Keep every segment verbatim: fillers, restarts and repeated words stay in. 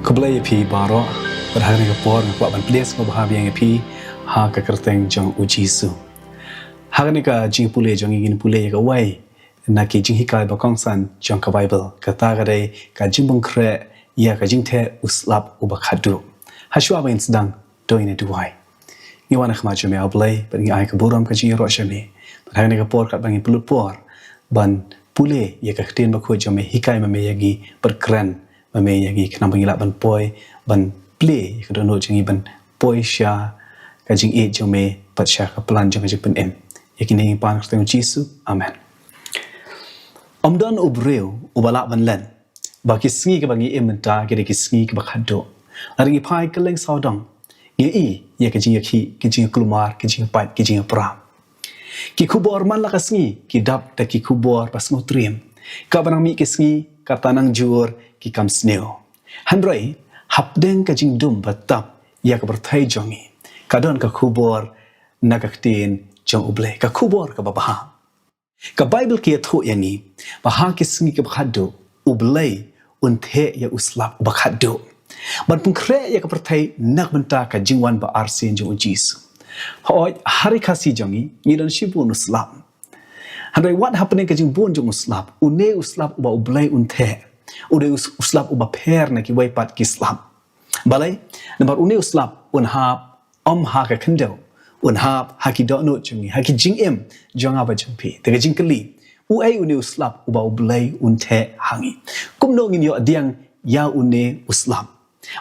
Khublei ïa phi baroh, bad ha kane ka por nga kwah ban pdiang sngewbha biang ïa phi ha ka kyrteng jong U Jisu. Ha kane ka jingpule jong ngi ngin pule ïa kawei na ki jinghikai ba kongsan jong ka Baibl, kata ka dei ka jingpynkhreh ïa ka jingtheh u slap uba khatduh. Hashwa ba ngin sdang, to ngin ïa duwai. Ngi wan ha khmat jong me, A Blei, bad ngi ai ka burom ka jingïaroh sha me. Bad ha kane ka por katba ngi pynlut por ban pule ïa ka ktien bakhuid jong me, hikai ma me ïa ngi, bad kren ma me ïa ngi, khnang ba ngi lah ban poi ban plie ïa ka dohnud jong ngi, ban poi sha ka jingïeit jong me bad sha ka plan jong ka jingpynim. Ïa kine ngi pan ha ka kyrteng U Jisu. Amen. Ym don u briew uba lah ban len ba ki sngi kiba ngi im mynta ki dei ki sngi kiba khatduh. Lada ngi phai kylleng sawdong, ngi ïohi ïa ka jingïakhih, ka jingïakulmar, ka jingïapait, ka jingïapra. Ki khubor man la ka sngi ki dap da ki khubor ba sngewtriem. Katba nang mih ki sngi, kata nang jur ki kam sniew. Hynrei hapdeng ka jingdum ba tap ïa ka pyrthei jong ngi, ka don ka khubor na ka ktien jong U Blei, ka khubor kaba bha. Ka Baibl ka ïathuh ïa ngi ba ha ki sngi kiba khatduh, U Blei un theh ïa u slap uba khatduh, ban pynkhreh ïa ka pyrthei na ka bynta ka jingwan ba arsien jong U Jisu. Hooid, ha ri Khasi jong ngi, ngi don shibun u slap. Hynrei wat hapdeng ka jingbun jong u slap, une u slap uba U Blei un theh, u dei u s-, u slap uba pher na kiwei pat ki slap. Balei? Namar une u slap un hap ym ha ka khyndew, un hap ha ki dohnud jong ngi, ha ki jingim jong nga bad jong phi. Te ka jingkylli, uei une u slap uba U Blei un theh ha ngi? Kumno ngin ïoh pdiang ïa une u slap?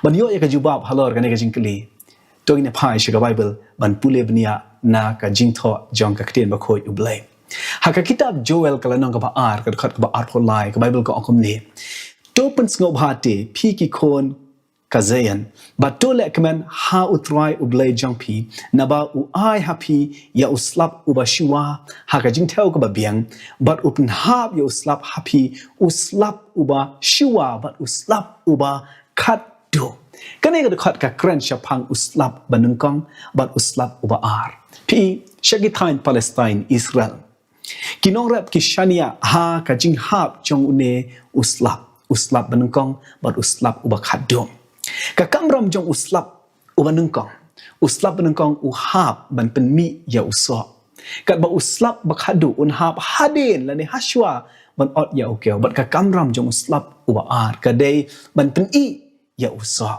Ban ïoh ïa ka jubab halor kane ka jingkylli, to ngin ïa phai sha ka Baibl ban pule bniah na ka jingthoh jong ka ktien bakhuid U Blei. Ha ka kitab Joel ka lynnong kaba ar, ka dkhot kaba arphew lai, ka Baibl ka ong kumne: To pynsngewbha te, phi ki khun ka Zion, bad to lehkmen ha U Trai U Blei jong phi, naba u ai ha phi ïa u slap uba shuwa ha ka jingthew kaba biang, bad u pynhap ïa u slap ha phi, u slap uba shuwa bad u slap uba khatduh. Kane ka dkhot ka kren shaphang u slap banyngkong bad u slap uba ar. Phi, sha ki thaiñ Palestine, Israel, ki nongrep ki shaniah ha ka jinghap jong une u slap, u slap banyngkong bad u slap uba khatduh. Ka kamram jong u slap uba nyngkong, u slap banyngkong u hap ban pynmih ïa u soh, katba u slap ba khatduh un hap hadien lane hashwa ban ot ïa u kew. Bad ka kamram jong u slap uba ar ka dei ban pyni ïa u soh.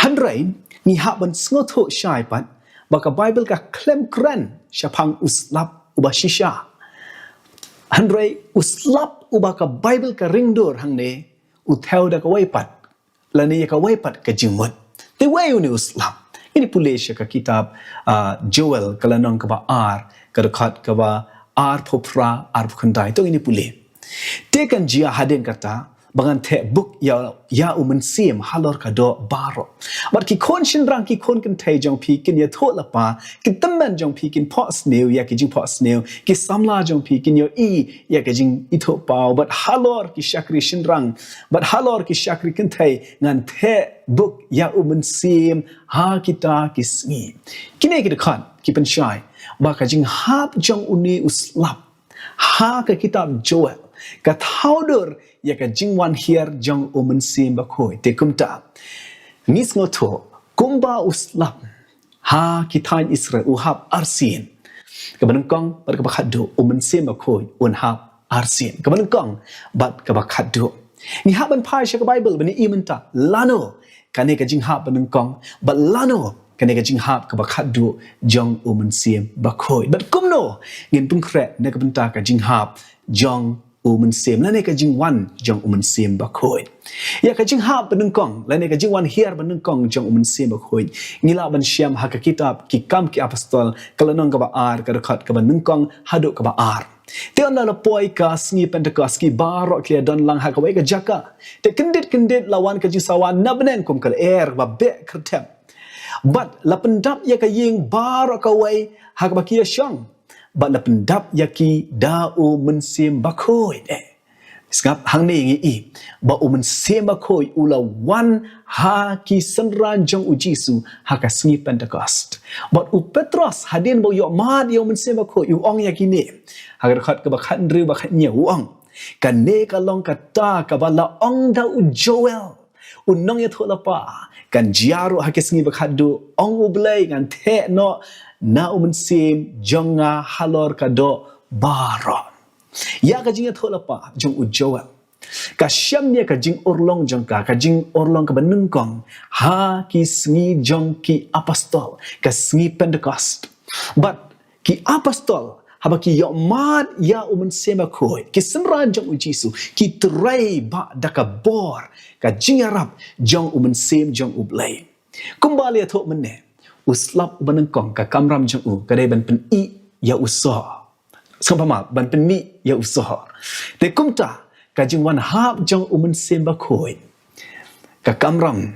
Hynrei ngi hap ban sngewthuh shai pat ba ka Baibl ka khlem kren shaphang u slap uba shisha. Hynrei u slap uba ka Baibl ka ringdur hangne u thew da kawei pat, lane ïa kawei pat ka jingmut. Te wei une u slap? Ngin ïa pule sha ka kitab, ah, Joel ka lynnong kaba ar, ka dkhot kaba arphew phra, arphew khyndai. To ngin ïa pule: Te kan jia hadien kata ba ngan theh buk ïa, ïa u mynsiem halor ka doh baroh. Bad ki khun shynrang ki khun kynthei jong phi kin ïathuh lypa, ki tymmen jong phi kin phohsniew ïa ki jingphohsniew, ki samla jong phi kin ïohi ïa ki jingithuhpaw, bad halor ki shakri shynrang bad halor ki shakri kynthei ngan theh buk ïa u mynsiem ha kita ki sngi. Kine ki dkhot ki pynshai ba ka jinghap jong une u slap ha ka kitab Joel ka thaw dur ïa ka jingwan hiar jong u mynsiem bakhuid. Te kumta, ngi sngewthuh kumba u slap ha ki thaiñ Israel u hap arsien, kaba nyngkong bad kaba khatduh, u mynsiem bakhuid un hap arsien, kaba nyngkong bad kaba khatduh. Ngi hap ban phai sha ka Baibl ban ïohi mynta lano kane ka jinghap banyngkong bad lano kane ka jinghap kaba khatduh jong u mynsiem bakhuid, bad kumno ngin pynkhreh na ka bynta ka jinghap jong u mynsiem lane ka jingwan jong u mynsiem bakhuid. Ïa ka jinghap banyngkong lane ka jingwan hiar banyngkong jong u mynsiem bakhuid ngi lah ban shem ha ka kitab Ki Kam ki Apostol ka lynnong kaba ar, ka dkhot kaba nyngkong haduh kaba ar. Te ynda la poi ka sngi Pentekost, ki baroh ki la don lang ha kawei ka jaka. Te kyndit kyndit la wan ka jingsawa na bneng kum ka lyer ba beh kyrthep. Bad la pyndap ïa ka ïing baroh kawei ha kaba ki ïashong, bad la pyndap ïa ki da u mynsiem bakhuid. Eh, sngap, hangne ngi ïohi ba u mynsiem bakhuid u la wan ha ki synran jong u Jisu ha ka sngi Pentekost. Bad u Petros hadien ba u ïoh mad ïa u mynsiem bakhuid u ong ïa kine ha ka dkhot kaba khathynriew bad khathynñiew, u ong: Kane ka long kata kaba la ong da u Joel U nongïathuhlypa kan jia ruh ha ki sngi ba khatduh, ong U Blei, ngan theh noh na U Mynsiem jong nga halor ka doh baroh. Ïa ka jingïathuhlypa jong u Joel ka shem ïa ka jingurlong jong ka, ka jingurlong kaba nyngkong ha ki sngi jong ki apostol, ka sngi Pentekost. Bad ki apostol, haba ki ïohmad ïa U Mynsiem Bakhuid, ki synran jong U Jisu, ki trei bha da ka bor, ka jingïarap jong U Mynsiem jong U Blei. Kumba la ïathuh mynne, u slap uba nyngkong, ka kamram jong u ka dei ban pyn-i ïa u soh. Sngewbha, ban pynmih ïa u soh. Te kumta, ka jingwan hap jong U Mynsiem Bakhuid, ka kamram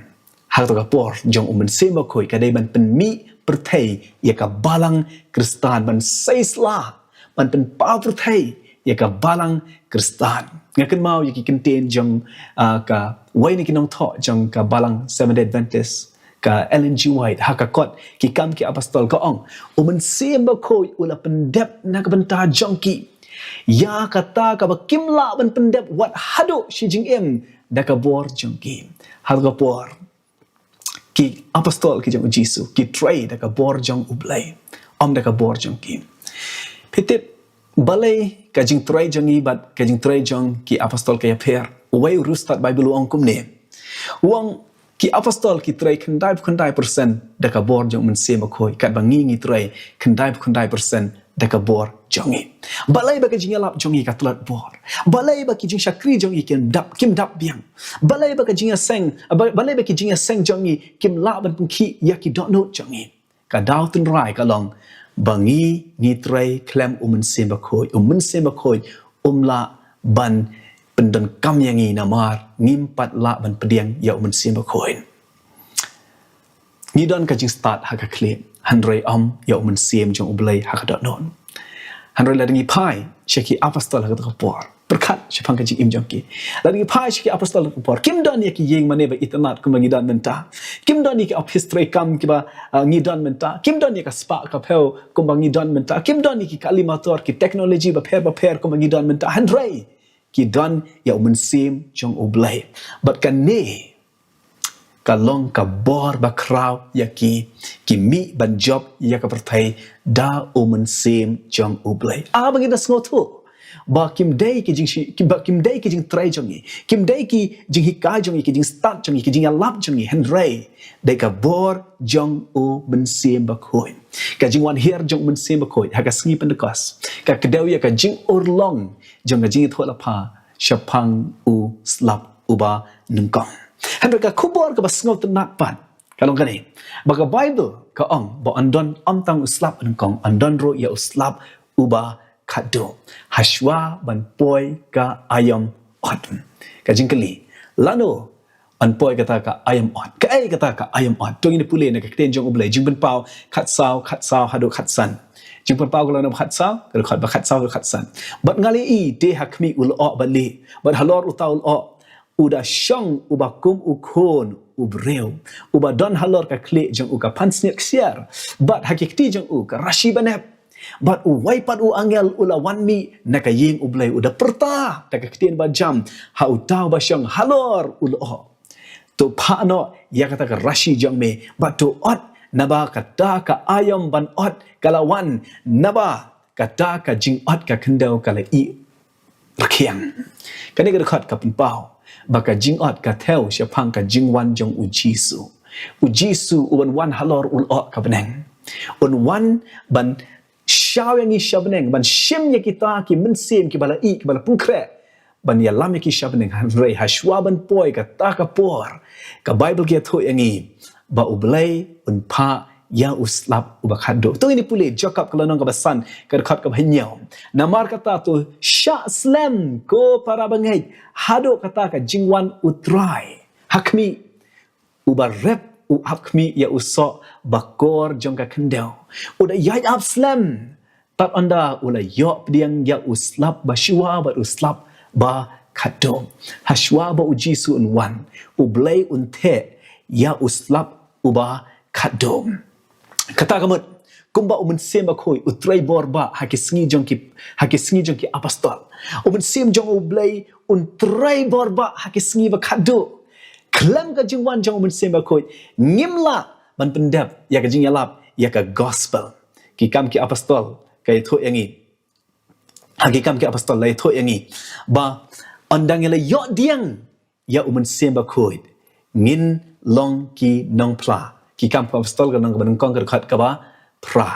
ha kato ka por jong U Mynsiem Bakhuid ka dei ban pynmih pyrthei ïa ka balang Khristan, ban sei sla, ban pynpaw pyrthei ïa ka balang Khristan. Nga kynmaw ïa ki kyntien jong, ah, kawei na ki nongthoh jong ka balang Seventh Day Adventist, ka Ellen G. White, ha ka kot Ki Kam ki Apostol, ka ong, U Mynsiem Bakhuid u la pyndep na ka bynta jong ki ïa kata kaba kim lah ban pyndep wat haduh shi jingim da ka bor jong ki. Ha ka por ki apostol ki jong U Jisu ki trei da ka bor jong U Blei, ym da ka bor jong ki. Phi tip balei ka jingtrei jong ngi bad ka jingtrei jong ki apostol ka ïapher? Uwei u riewstad Baibl u ong kumne. U ong ki apostol ki trei khyndai phew khyndai persen da ka bor jong U Mynsiem Bakhuid, katba ngi, ngi trei khyndai phew khyndai persen da ka bor jong ngi. Balei ba ka jingïalap jong ngi ka tlot bor? Balei ba ki jingshakri jong ngi kim dap, kim dap biang? Balei ba ka jingïaseng, ba-, balei ba ki jingïaseng jong ngi kim lah ban pynkhih ïa ki dohnud jong ngi? Ka daw tynrai ka long ba ngi, ngi trei khlem U Mynsiem Bakhuid. U Mynsiem Bakhuid um lah ban pyndonkam ïa ngi namar ngim pat lah ban pdiang ïa U Mynsiem Bakhuid. Ngi don ka jingstad ha ka khlieh, hynrei ym ïa U Mynsiem jong U Blei ha ka dohnud. Hynrei lada ngi phai sha ki apostol ha kato ka por, pyrkhat shaphang ka jingim jong ki. Lada ngi phai sha ki apostol ha kato ka por, kim don ïa ki ïing mane ba itynnad kumba ngi don mynta. Kim don ïa ki ophis treikam kiba, ah, ngi don mynta. Kim don ïa ka spah ka phew kumba ngi don mynta. Kim don ïa ki kali motor, ki teknoloji bapher bapher kumba ngi don mynta. Hynrei ki don ïa U Mynsiem jong U Blei. Bad kane ka long ka bor bakhraw ïa ki, ki mih ban jop ïa ka pyrthei da U Mynsiem jong U Blei. Ah, ba ngi da sngewthuh ba kim dei ki jingshi-, ki, ba kim dei ki jingtrei jong ngi, kim dei ki jinghikai jong ngi, ki jingstad jong ngi, ki jingïalap jong ngi, hynrei dei ka bor jong U Mynsiem Bakhuid. Ka jingwan hiar jong U Mynsiem Bakhuid ha ka sngi Pentekost ka kdew ïa ka jingurlong jong ka jingïathuhlypa shaphang u slap uba nyngkong. Hynrei ka khubor kaba sngewtynnat pat ka long kane, ba ka Baibl ka ong ba yn don ym tang u slap nyngkong, yn don ruh ïa u slap uba khatduh hashwa ban poi ka aïom ot. Ka jingkylli, lano yn poi kata ka aïom ot? Kaei kata ka aïom ot? To ngin pule na ka ktien jong U Blei, Jingpynpaw khatsaw, khatsaw haduh khatsan. Jingpynpaw ka lynnong ba khatsaw, ka dkhot ba khatsaw haduh khatsan. Bad nga la ïohi te ha khmih u lyoh ba lieh, bad halor uta u lyoh u da shong uba kum u khun u briew, uba don halor ka khlieh jong u ka pansngiat ksiar, bad ha ki kti jong u ka rashi banep. Bad uwei pat u angel u la wan mih na ka ïing U Blei, u da pyrta da ka ktien ba jam ha uta uba shong halor u lyoh: To phah noh ïa kata ka rashi jong me bad to ot, naba kata ka aïom ban ot ka la wan, naba kata ka jingot ka khyndew ka la ïeh rkhiang. Kane ka dkhot ka pynpaw ba ka jingot ka thew shaphang ka jingwan jong U Jisu. U Jisu u ban wan halor u lyoh ka bneng, un wan ban shaw ïa ngi sha bneng, ban shim ïa kita ki mynsiem kiba la ïeh, kiba la pynkhreh, ban ïalam ïa ki sha bneng. Hynrei hashwa ban poi kata ka por, ka Baibl ka ïathuh ïa ngi ba U Blei un phah ïa u slap uba khatduh. To ngin pule Jakob ka lynnong kaba san, ka dkhot kaba hynñiew: Namar kata to shah slem, ko para bangeit, haduh kata ka jingwan U Trai. Ha khmih, uba rep u ap khmih ïa u soh bakor jong ka khyndew, u da ïaid ap slem, tad ynda u la ïoh pdiang ïa u slap ba shuwa bad u slap ba khatduh. Hashwa ba U Jisu un wan, U Blei un theh ïa u slap uba khatduh. Kata ka mut, kumba U Mynsiem Bakhuid u trei bor bha ha ki sngi jong ki, ha ki sngi jong ki apostol, U Mynsiem jong U Blei un trei bor bha ha ki sngi ba khatduh. Khlem ka jingwan jong u Mynsiem Bakhuid, ngim lah ban pyndep ïa ka jingïalap ïa ka gospel. Ki Kam ki Apostol ka ïathuh ïa ngi. Ha Ki Kam ki Apostol la ïathuh ïa ngi ba ynda ngi la ïoh pdiang ïa u Mynsiem Bakhuid, ngin long ki nongphla. Ki Kam ki Apostol ka lynnong kaba nyngkong, ka dkhot kaba phra.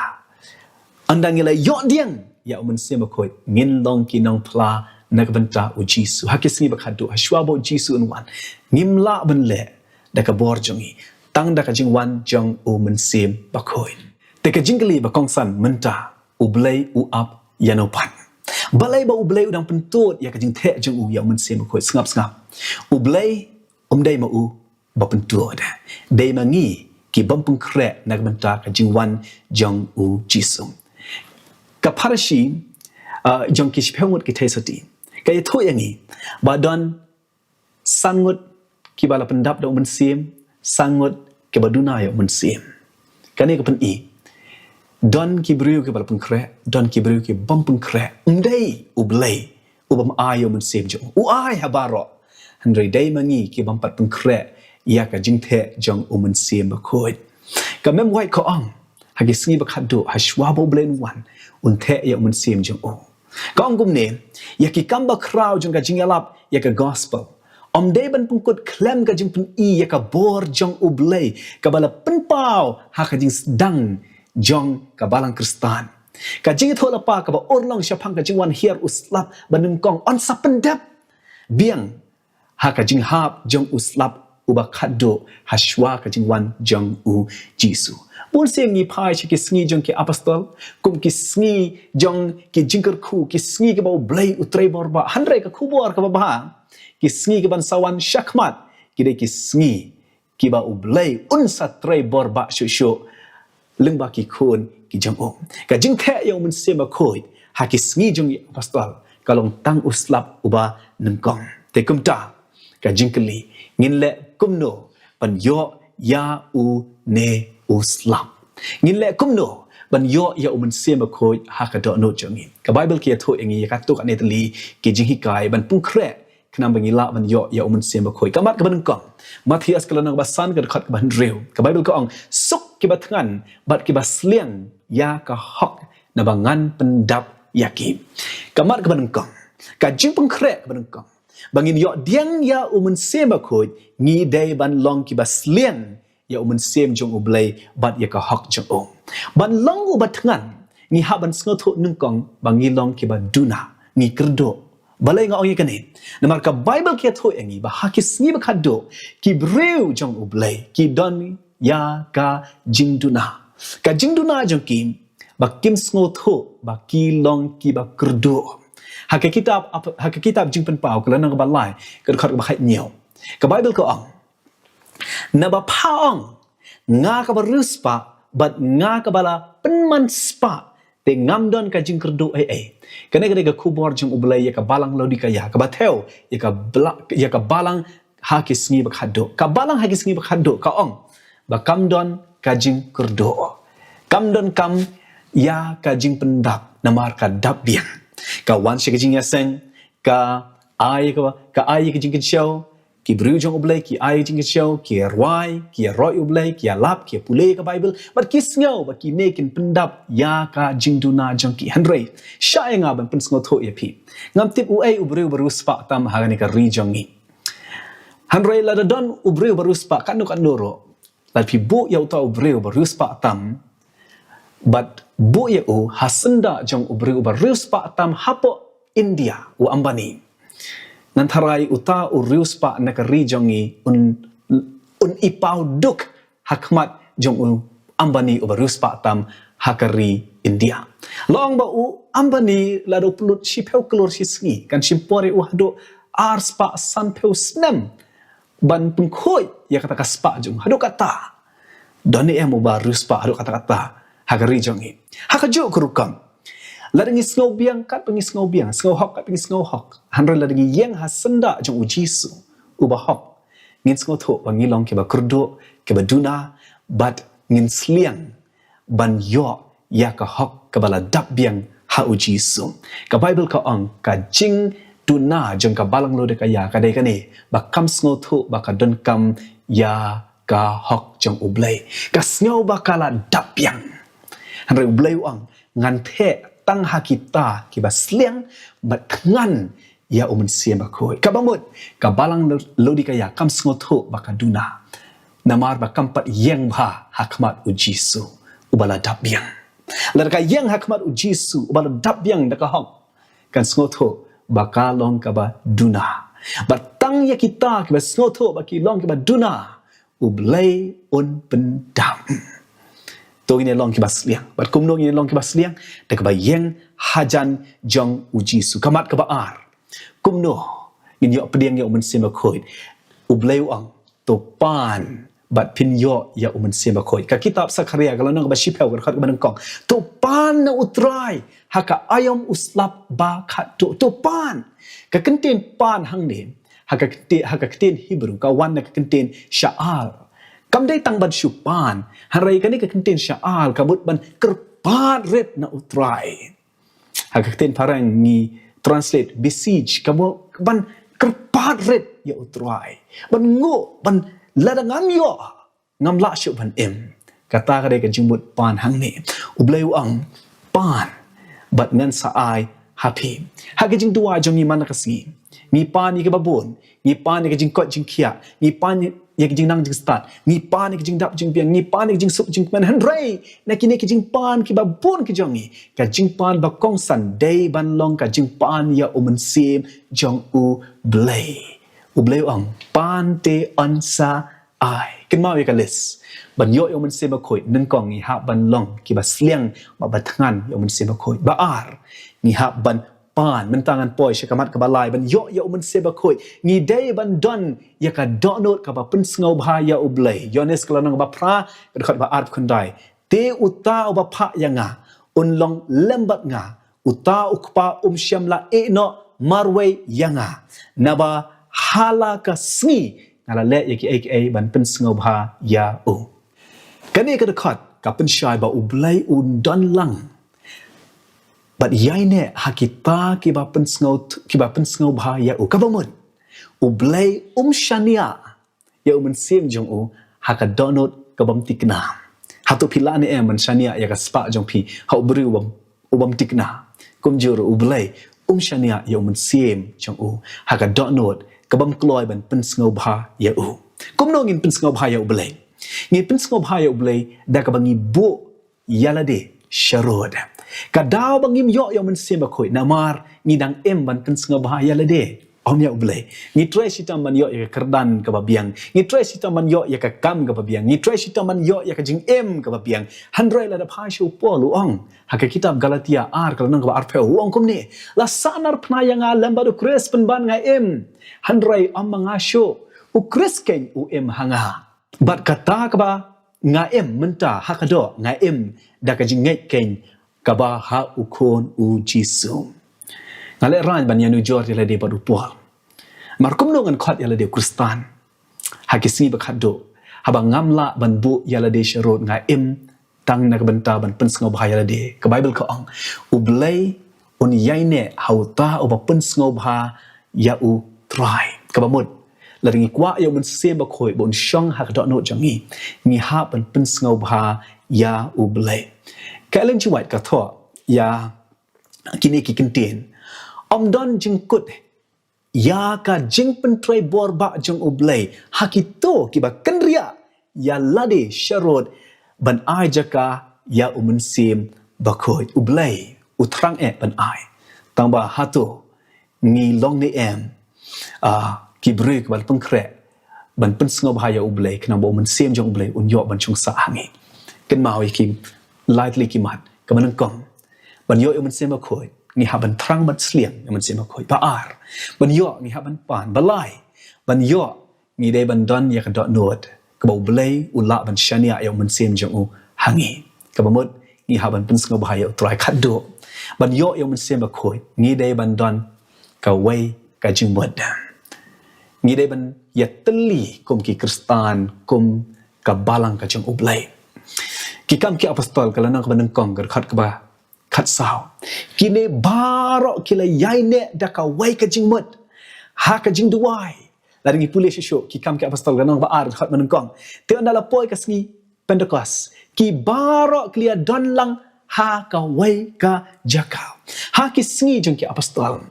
Ynda ngi la ïoh pdiang ïa u Mynsiem Bakhuid, ngin long ki nongphla na ka bynta u Jisu. Ha ki sngi ba khadduh, ha shuwa ba u Jisu un wan, ngim lah ban leh da ka bor jong ngi, tang da ka jingwan jong u Mynsiem Bakhuid. Te ka jingkylli ba kongsan mynta, u Blei u ap ïano pat? Balei ba u Blei u dang pyntud ïa ka jingtheh jong u ïa u Mynsiem Bakhuid? Sngap, sngap. U Blei um dei ma u ba pyntud, dei ma ngi ki bym pynkhreh na ka bynta ka jingwan jong u Jisu. Ka parasha, uh, jong ki shiphew ngut ki theisotti ka ïathuh ïa ngi ba don san ngut kiba la pyndap da u Mynsiem, san ngut kiba duna ïa u Mynsiem. Kane ka pyni, don ki briew kiba la pynkhreh, don ki briew ki bym pynkhreh. Um dei u Blei u bym ai ïa u Mynsiem jong u, u ai ha baroh. Hynrei dei ma ngi ki bym pat pynkhreh ïa ka jingtheh jong u Mynsiem Bakhuid. Ka Mem White ka ong, ha ki sngi ba khadduh, ha shuwa ba u Blei un wan, un theh ïa u Mynsiem jong u. Ka ong kumne, ïa ki kam ba khraw jong ka jingïalap ïa ka gospel, ym dei ban pynkut khlem ka jingpyni ïa ka bor jong u Blei kaba la pynpaw ha ka jingsdang jong ka balang Khristan. Ka jingïathuhlypa kaba urlong shaphang ka jingwan hiar u slap ba nyngkong yn sa pyndep biang ha ka jinghap jong u slap uba khadduh ha shuwa ka jingwan jong u Jisu. Bun sien ngi phai sha ki sngi jong ki apostol kum ki sngi jong ki jingkyrkhu, ki sngi kiba u Blei u trei bor bha. Hynrei ka khubor kaba bha, ki sngi kiban sa wan shakhmat ki dei ki sngi kiba u Blei un sa trei bor bha shuh shuh lyngba ki khun ki jong u. Ka jingtheh ïa u Mynsiem Bakhuid ha ki sngi jong ki apostol ka long tang u slap uba nyngkong. Te kumta, ka jingkylli, ngin leh kumno ban ïoh ïa une u slap? Ngin leh kumno ban ïoh ïa u Mynsiem Bakhuid ha ka dohnud jong ngi? Ka Baibl ka ïathuh ïa ngi ïa katto katne tylli ki jinghikai ban pynkhreh khnang ba ngi lah ban ïoh ïa u Mynsiem Bakhuid. Ka mat kaba nyngkong, Mathaios ka lynnong ba san, ka dkhot kaba hynriew. Ka Baibl ka ong, suk kiba thngan bad kiba sliang ïa ka hok, naba ngan pyndap ïa ki. Ka mat kaba nyngkong, ka jingpynkhreh kaba nyngkong ba ngin ïoh pdiang ïa u Mynsiem Bakhuid, ngi dei ban long kiba sliang ïa u Mynsiem jong u Blei bad ïa ka hok jong u. Ban long uba thngan, ngi hap ban sngewthuh nyngkong ba ngi long kiba duna, ngi kyrduh. Balei nga ong ïa kane? Namar ka Baibl ka ïathuh ïa ngi ba ha ki sngi ba khadduh, ki briew jong u Blei ki don ïa ka jingduna. Ka jingduna jong ki ba kim sngewthuh ba ki long kiba kyrduh. Ha ka kitab, ha ka kitab Jingpynpaw ka lynnong kaba lai, ka dkhot kaba khathynñiew, ka Baibl ka ong, naba pha ong, nga kaba riewspah bad nga kaba la pynman spah, te ngam don ka jingkyrduh ei ei. Kane ka dei ka khubor jong u Blei ïa ka balang Laodikaia, kaba thew ïa ka bla-, ïa ka balang ha ki sngi ba khadduh. Ka balang ha ki sngi ba khadduh ka ong ba kam don ka jingkyrduh, kam don kam ïa ka jingpyndap, namar ka dap biang. Ka wan sha ka jingïaseng, ka ai ka, ka ai ka jingkynshew, ki briew jong u Blei ki ai jingkynshew, ki rwai, ki roi u Blei, ki ïalap, ki pule ka Baibl, bad ki sngew ba kine kin pyndap ïa ka jingduna jong ki. Hynrei shah ïa nga ban pynsngewthuh ïa phi. Ngam tip uei u briew ba riewspah tam ha kane ka ri jong ngi. Hynrei lada don u briew ba riewspah katno katno ruh, lada phi buh ïa uta u briew ba riewspah tam bad buh ïa u ha syndah jong u briew ba riewspah tam hapoh India, u Ambani, ngan tharai uta u riewspah na ka ri jong ngi un, un i paw duk ha khmat jong u Ambani uba riewspah tam ha ka ri India. La ong ba u Ambani lada u pynlut shiphew klur shi sngi, kan shim por ïa u haduh arspah sanphew snem ban pynkhuid ïa kata ka spah jong u. Haduh katta, don ne em uba riewspah haduh katta katta ha ka ri jong ngi? Ha kajuh ka rukom, lada ngi sngew biang katba ngi sngew biang, sngew hok katba ngi sngew hok, hynrei lada ngi ïeng ha syndah jong u Jisu uba hok, ngin sngewthuh ba ngi long kiba kyrduh, kiba duna, bad ngin sliang ban ïoh ïa ka hok kaba la dap biang ha u Jisu. Ka Baibl ka ong, ka jing, duna jong ka Balang Laodikaia ka dei kane, ba kam sngewthuh ba ka donkam ïa ka hok jong U Blei. Ka sngew ba ka la dap biang. Hynrei U Blei u ong, ngan theh tang ha kita kiba sliang bad thngan ïa U Mynsiem Bakhuid. Kaba mut, ka Balang Laodikaia kam sngewthuh ba ka duna, namar ba kam pat ïeng bha ha khmat U Jisu uba la dap biang. Lada ka ïeng ha khmat U Jisu uba la dap biang da ka hok, kan sngewthuh ba ka long kaba duna. Bad tang ïa kita kiba sngewthuh ba ki long kiba duna, U Blei un pyndap. To ngin ïa long kiba sliang. Bad kumno ngin ïa long kiba sliang? Da kaba ïeng hajan jong U Jisu. Ka mat kaba ar, kumno ngin ïoh pdiang ïa U Mynsiem Bakhuid? U Blei u ong, to pan bad phin ïoh ïa U Mynsiem Bakhuid. Ka kitab Sakharia ka lynnong kaba shiphew ka dkhot kaba nyngkong. To pan na U Trai ha ka aïom u slap ba khatduh. To pan. Ka kyntien pan hangne, ha ka kynti-, ha ka ktien Hebrew, ka wan na ka kyntien sha'al. Kam dei tang ban shu pan, hynrei kane ka kyntien sha'al ka mut ban kyrpad rit na U Trai. Ha ka ktien phareng ngi translate besiege, ka mut ban kyrpad rit ïa U Trai. Ban nguh, ban lada ngam ïoh, ngam lah shuh ban im. Kata ka dei ka jingmut pan hangne. U Blei u ong, pan bad ngan sa ai ha phi. Ha ka jingduwai jong ngi man la ka sngi, ngi pan ïa kiba bun, ngi pan ïa ka jingkoit jingkhiah, ngi pan ïa ka jingnang jingstad, ngi pan ïa ka jingdap jingbiang, ngi pan ïa ka jingsuk jingkmen. Hynrei na kine ki jingpan kiba bun ki jong ngi, ka jingpan ba kongsan dei ban long ka jingpan ïa U Mynsiem jong U Blei. U Blei u ong, pan te yn sa ai. Kynmaw ïa ka list. Ban ïoh ïa U Mynsiem Bakhuid, nyngkong ngi hap ban long kiba sliang bad ba thngan ïa U Mynsiem Bakhuid. Ba ar, ngi hap ban pan. Mynta ngan poi sha ka mat kaba lai, ban ïoh ïa U Mynsiem Bakhuid, ngi dei ban don ïa ka dohnud kaba pynsngewbha ïa U Blei. Ïoannis ka lynnong ba phra, ka dkhot ba arphew khyndai. Te uta uba phah ïa nga un long lem bad nga, uta U Kpa um shym la ïeh noh marwei ïa nga. Naba ha la ka sngi nga la leh ïa kiei kiei ban pynsngewbha ïa u. Kane ka dkhot ka pynshai ba U Blei un don lang bad ïaineh ha kita kiba pynsngew, kiba pynsngewbha ïa u. Kaba mut, U Blei um shaniah ïa U Mynsiem jong u ha ka dohnud ka bym thikna. Hato phi lah ne em ban shaniah ïa ka spah jong phi ha u briew u bym, u bym thikna? Kumjuh ruh U Blei um shaniah ïa U Mynsiem jong u ha ka dohnud ka bym kloi ban pynsngewbha ïa u. Kumno ngin pynsngewbha ïa U Blei? Ngin pynsngewbha ïa U Blei da kaba ngi buh ïa lade sharud. Ka daw ba ngim ïoh ïa U Mynsiem Bakhuid namar ngi dang im ban pynsngewbha ïa lade. Ym ïa U Blei. Ngi trei shitom ban ïoh ïa ka kyrdan kaba biang. Ngi trei shitom ban ïoh ïa ka kam kaba biang. Ngi trei shitom ban ïoh ïa ka jingim kaba biang. Hynrei lada phai sha u Paul u ong ha ka kitab Galatia ar ka lynnong kaba arphew, u ong kumne: La sahnarphna ïa nga lem bad U Khrist pynban nga im. Hynrei ym ma nga shuh, U Khrist keiñ u im ha nga. Bad kata kaba nga im mynta ha ka doh, nga im da ka jingngeit keiñ kaba ha U Khun U Jisu. Nga lehraiñ ban ïanujor ïa lade bad u Paul. Mar kumno ngan khot ïa lade u Khristan ha ki sngi ba khatduh, haba ngam lah ban buh ïa lade sharud? Nga im tang na ka bynta ban pynsngewbha ïa lade. Ka Baibl ka ong, U Blei un ïaineh ha uta uba pynsngewbha ïa U Trai. Kaba mut, lada ngi kwah ïa U Mynsiem Bakhuid ba un shong ha ka dohnud jong ngi, ngi hap ban pynsngewbha ïa U Blei. Ka Ellen G. White ka thoh ïa kine ki kyntien: Ym don jingkut ïa ka jingpyntrei bor bah jong U Blei ha kito kiba kynriah ïa lade sharud ban ai jaka ïa U Mynsiem Bakhuid. U Blei u thrang eh ban ai. Tangba hato ngi long ne em, ah, ki briew kiba la pynkhreh ban pynsngewbha ïa U Blei khnang ba U Mynsiem jong U Blei un ïoh ban shong sah ha ngi? Kynmaw ïa ki lai tylli ki mat. Kaba nyngkong, ban ïoh ïa U Mynsiem Bakhuid, ngi hap ban thrang bad sliang ïa U Mynsiem Bakhuid. Ba ar, ban ïoh ngi hap ban pan. Ba lai, ban ïoh ngi dei ban don ïa ka dohnud kaba U Blei u lah ban shaniah ïa U Mynsiem jong u ha ngi. Kaba mut, ngi hap ban pynsngewbha ïa U Trai. Khatduh, ban ïoh ïa U Mynsiem Bakhuid, ngi dei ban don kawei ka jingmut. Ngi dei ban ïatylli kum ki Khristan, kum ka balang ka jong U Blei. Ki Kam ki Apostol ka lynnong kaba nyngkong ka dkhot kaba Khatsaw. Kine baroh ki la ïaineh da kawei ka jingmut ha ka jingduwai. Lada ngi pule shuh shuh Ki Kam ki Apostol ka lynnong ba ar, dkhot ba nyngkong. Te ynda la poi ka sngi Pentekost, ki baroh ki la ïadon lang ha kawei ka jaka. Ha ki sngi jong ki apostol,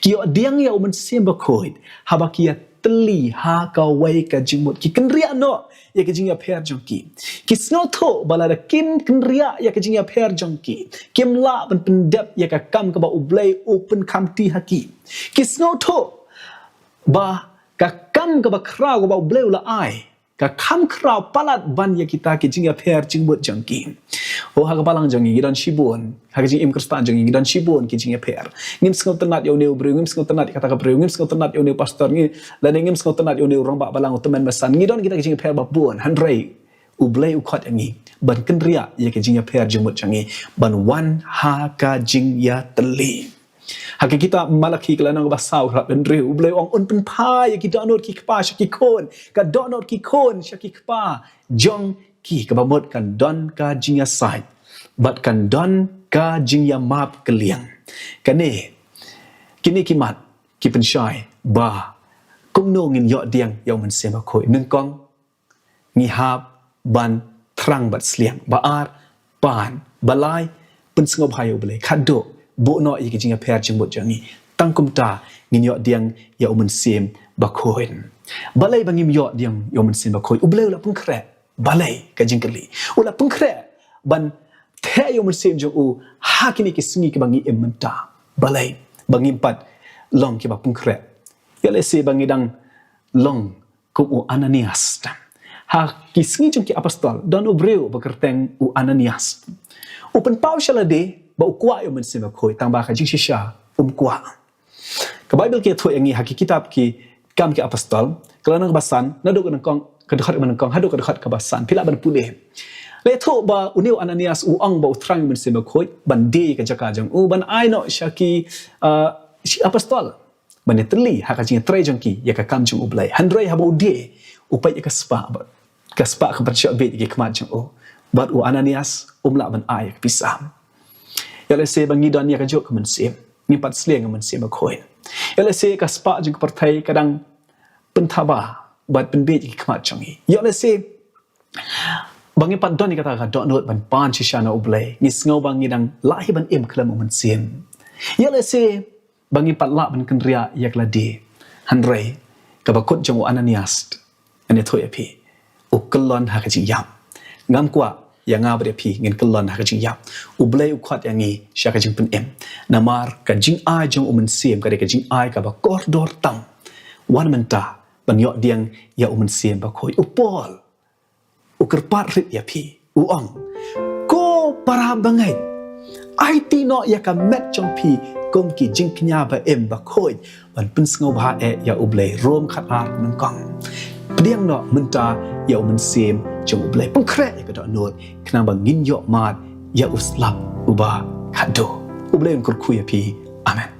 ki ïoh dieng ïa U Mynsiem Bakhuid haba ki ïatylli ha kawei ka jingmut. Ki kynriah noh ïa ka jingïapher jong ki. Ki sngewthuh ba lada kim kynriah ïa ka jingïapher jong ki, kim lah ban pyndep ïa ka kam kaba U Blei u pynkhamti ha ki. Ki sngewthuh ba ka kam kaba khraw kaba U Blei u la ai, ka kham khraw palat ban ïa kita ki jingïapher jingmut jong ki. Oh, ha ka balang jong ngi ngi don shibun, ha ka jingim Khristan jong ngi ngi don shibun ki jingïapher. Ngim sngewtynnat ïa une u briew, ngim sngewtynnat ïa kata ka briew, ngim sngewtynnat ïa une u pastor, ngi, lane ngim sngewtynnat ïa une u rangbah balang, u tymmen basan. Ngi don kita ki jingïapher ba bun, hynrei U Blei u khot ïa ngi ban kynriah ïa ki jingïapher jingmut jong ngi, ban wan ha ka jingïatylli. Ha ka kitab Malakhi ka lynnong ba saw, dkhot ba hynriew, U Blei u ong un pynphai ïa ki dohnud ki kpa sha ki khun, ka dohnud ki khun sha ki kpa jong ki, kaba mut kan don ka jingïasaid bad kan don ka jingïamap kylliang. Kane, kine ki mat ki pynshai ba kumno ngin ïoh dieng ïa U Mynsiem Bakhuid. Nyngkong, ngi hap ban thrang bad sliang. Ba ar, pan. Ba lai, pynsngewbha ïa U Blei. Khatduh, buh noh ïa ki jingïapher jingmut jong ngi. Tang kumta ngin ïoh dieng ïa U Mynsiem Bakhuid. Balei ba ngim ïoh dieng ïa U Mynsiem Bakhuid? U Blei u la pynkhreh. Balei, ka jingkylli. U la pynkhreh ban theh ïa U Mynsiem jong u ha kine ki sngi kiba ngi im mynta. Balei ba ngim pat long kiba pynkhreh? Ïoh lehse ba ngi dang long kum u Ananias. Ha ki sngi jong ki apostol, don u briew ba kyrteng u Ananias. U pynpaw sha lade ba u kwah ïa U Mynsiem Bakhuid, tangba ka jingshisha um kwah. Ka Baibl ka ïathuh ïa ngi ha ki kitab Ki Kam ki Apostol, ka lynnong ba san, naduh ka nyngkong, ka dkhot ba nyngkong haduh ka dkhot kaba san. Phi lah ban pule. La ïathuh ba une u Ananias u ong ba u thrang ïa U Mynsiem Bakhuid ban die ka jaka jong u, ban ai noh sha ki, uh, shi apostol ban ïatylli ha ka jingïatrei jong ki ïa ka kam jong U Blei. Hynrei haba u die, u peit ïa ka spah, bad ka spah ka pynshah bieit ïa ki khmat jong u. Bad u Ananias um lah ban ai ïa ka pisa. Ïoh lehse ba ngi don ïa kajuh ka mynsiem, ngim pat sliang ïa U Mynsiem Bakhuid. Ïoh lehse ka spah jong ka pyrthei ka dang pynthaba bad pynbieit ïa ki khmat jong ngi. Ïoh lehse ba ngi pat don ïa kata ka dohnud ban pan shisha na U Blei, ngi sngew ba ngi dang lah hi ban im khlem U Mynsiem. Ïoh lehse ba ngi pat lah ban kynriah ïa ka lade. Hynrei kaba kut jong u Ananias, ngan ïathuh ïa phi, u kyllon ha ka jingïap. Ngam kwah ïa nga bad ïa phi ngin kyllon ha ka jingïap. U Blei u khot ïa ngi sha ka jingpynim. Namar ka jingai jong U Mynsiem ka dei ka jingai kaba kordor tam. Wan mynta ban ïoh dieng ïa U Mynsiem Bakhuid. U Paul u kyrpad rit ïa phi, u ong, ko para bangeit, aiti noh ïa ka met jong phi kum ki jingkñia ba im ba khuid ban pynsngewbha eh ïa U Blei. Rom khat ar nyngkong. Pdiang noh mynta ïa U Mynsiem jong U Blei. Pynkhreh ïa ka dohnud khnang ba ngin ïoh mad ïa u slap uba khatduh. U Blei un kyrkhu ïa phi. Amen.